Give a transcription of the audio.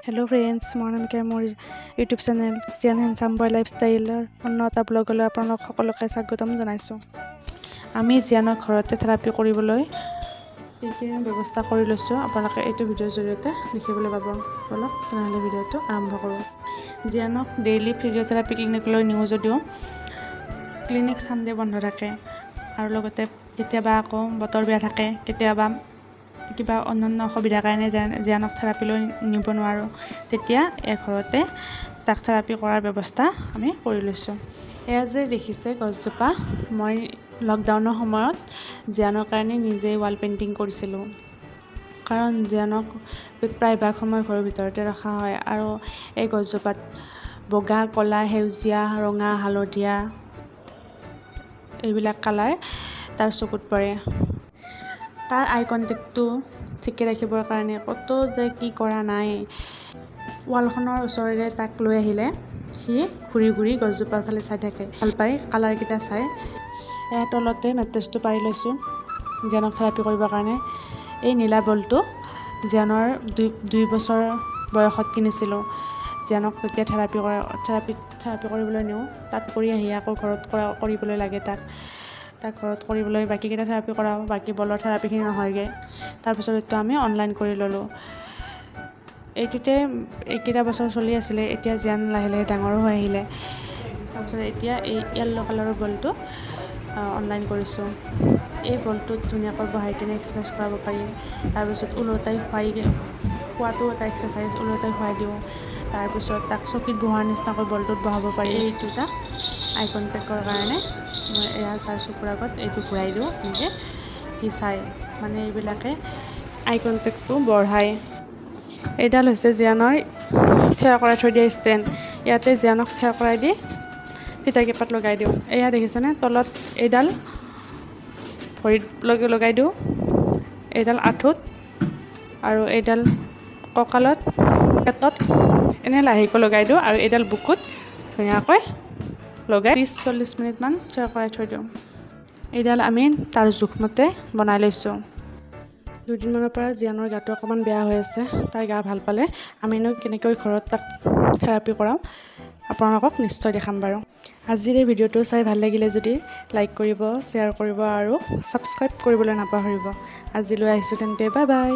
Hello' friends, মই অনামিকাই মোৰ YouTube channel জিয়ান হেণ্ডচাম বয় লাইফষ্টাইলৰ অন্য এটা ব্লগলৈ আপোনালোক সকলোকে স্বাগতম জনাইছোঁ। আমি জিয়ানক ঘৰতে থেৰাপি কৰিবলৈ কি কি ব্যৱস্থা কৰি লৈছোঁ, আপোনালোকে এইটো ভিডিঅ'ৰ জৰিয়তে দেখিবলৈ পাব। ব'লক তেনেহ'লে ভিডিঅ'টো আৰম্ভ কৰোঁ। জিয়ানক ডেইলি ফিজিঅ'থেৰাপি ক্লিনিকলৈ নিওঁ যদিও ক্লিনিক ছানডে বন্ধ থাকে আৰু লগতে কেতিয়াবা আকৌ বতৰ বেয়া থাকে, কেতিয়াবা কিবা অন্যান্য অসুবিধাৰ কাৰণে জিয়ানক থেৰাপিলৈ নিব নোৱাৰোঁ। তেতিয়া এই ঘৰতে তাক থেৰাপি কৰাৰ ব্যৱস্থা আমি কৰি লৈছোঁ। এয়া যে দেখিছে গছজোপা, মই লকডাউনৰ সময়ত জিয়ানৰ কাৰণে নিজেই ৱাল পেইণ্টিং কৰিছিলোঁ। কাৰণ জিয়ানক প্ৰায়ভাগ সময় ঘৰৰ ভিতৰতে ৰখা হয় আৰু এই গছজোপাত বগা, ক'লা, সেউজীয়া, ৰঙা, হালধীয়া এইবিলাক কালাৰ তাৰ চকুত পৰে। তাৰ আই কণ্টেক্টটো ঠিকে ৰাখিবৰ কাৰণে ক'তো যে কি কৰা নাই। ৱালখনৰ ওচৰেৰে তাক লৈ আহিলে সি ঘূৰি ঘূৰি গছজোপাৰ ফালে চাই থাকে, ভাল পায় কালাৰকেইটা চাই। এয়া তলতে মেট্ৰেছটো পাৰি লৈছোঁ জিয়ানক থেৰাপি কৰিবৰ কাৰণে। এই নীলা বলটো জিয়ানৰ 2 বছৰ বয়সত কিনিছিলোঁ। জিয়ানক তেতিয়া থেৰাপি কৰিবলৈ নিওঁ। তাত কৰি আহি আকৌ ঘৰত কৰিবলৈ লাগে তাক। তাক ঘৰত কৰিবলৈ বাকীকেইটা থেৰাপি কৰাওঁ, বাকী বলৰ থেৰাপিখিনি নহয়গৈ। তাৰপিছত এইটো আমি অনলাইন কৰি ল'লোঁ। এইটোতে এইকেইটা বছৰ চলি আছিলে। এতিয়া জিয়ান লাহে লাহে ডাঙৰো হৈ আহিলে। তাৰপিছত এতিয়া এই য়েল্ল' কালাৰৰ বলটো অনলাইন কৰিছোঁ। এই বলটোত ধুনীয়াকৈ বহাই কিনে এক্সাৰচাইজ কৰাব পাৰি। তাৰপিছত ওলোটাই শুৱাই খোৱাটো এটা এক্সাৰচাইজ, ওলোটাই শুৱাই দিওঁ। তাৰপিছত তাক চকীত বহোৱাৰ নিচিনাকৈ বলটোত বহাব পাৰি। এইটো তাক আই কণ্টেক্টৰ কাৰণে মই এয়া তাৰ চকুৰ আগত এইটো ঘূৰাই দিওঁ এনেকৈ, সি চায়। মানে এইবিলাকে আই কণ্টেক্টটো বঢ়ায়। এইডাল হৈছে জিয়ানৰ থিয় কৰাই থৈ দিয়া ষ্টেণ্ড। ইয়াতে জিয়ানক থিয় কৰাই দি ফিটা কেইপাত লগাই দিওঁ। এয়া দেখিছেনে, তলত এইডাল ভৰিত লগাই দিওঁ, এইডাল আঁঠুত আৰু এইডাল কঁকালত, পেটত এনে লাহেকৈ লগাই দিওঁ আৰু এইডাল বুকুত ধুনীয়াকৈ লগাই 30-40 মিনিটমান থিয় কৰাই থৈ দিওঁ। এইডাল আমি তাৰ জোখমতে বনাই লৈছোঁ। দুদিনমানৰ পৰা জিয়ানৰ গাটো অকণমান বেয়া হৈ আছে। তাৰ গা ভাল পালে আমিনো কেনেকৈ ঘৰত তাক থেৰাপি কৰাওঁ, আপোনালোকক নিশ্চয় দেখাম বাৰু। আজিৰ এই ভিডিঅ'টো চাই ভাল লাগিলে যদি লাইক কৰিব, শ্বেয়াৰ কৰিব আৰু ছাবস্ক্ৰাইব কৰিবলৈ নাপাহৰিব। আজিলৈ আহিছোঁ তেন্তে, বাই বাই।